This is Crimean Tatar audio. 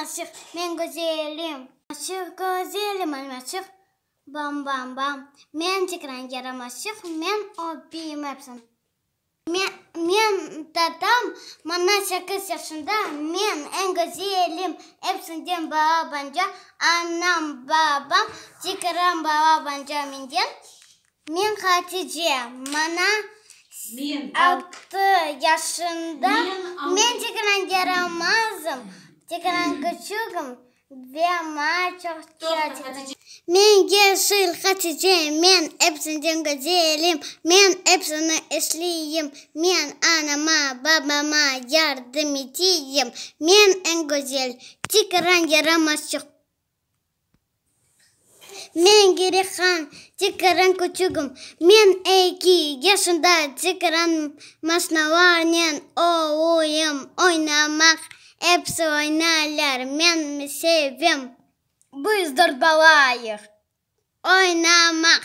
Almaçıq, men güzelim. Almaçıq, güzelim almaçıq, bam, bam, bam. Men Tikran yaramaçıq, men öpeyim epsin. Men tatam maña sekiz yaşında, men eñ güzelim, epsinden balabanca, anam, babam, Tikran balabanca menden. Men Hatice, maña altı yaşında, men Tikran yaramazım, Tikran küçügim ve maña çoqça Tikran. Men yeşil Hatice, men epsinden güzelim, men episini işleyim, men anama, babama yardım eteyim, men eñ güzel Tikran yaramazçıq. Men Girihan, Tikran küçügim, men eki yaşında, Tikran maşnalarnen oğluyım, oynamaq, episi oynaylar, men sevem. Biz dört balayıq, oynamaq.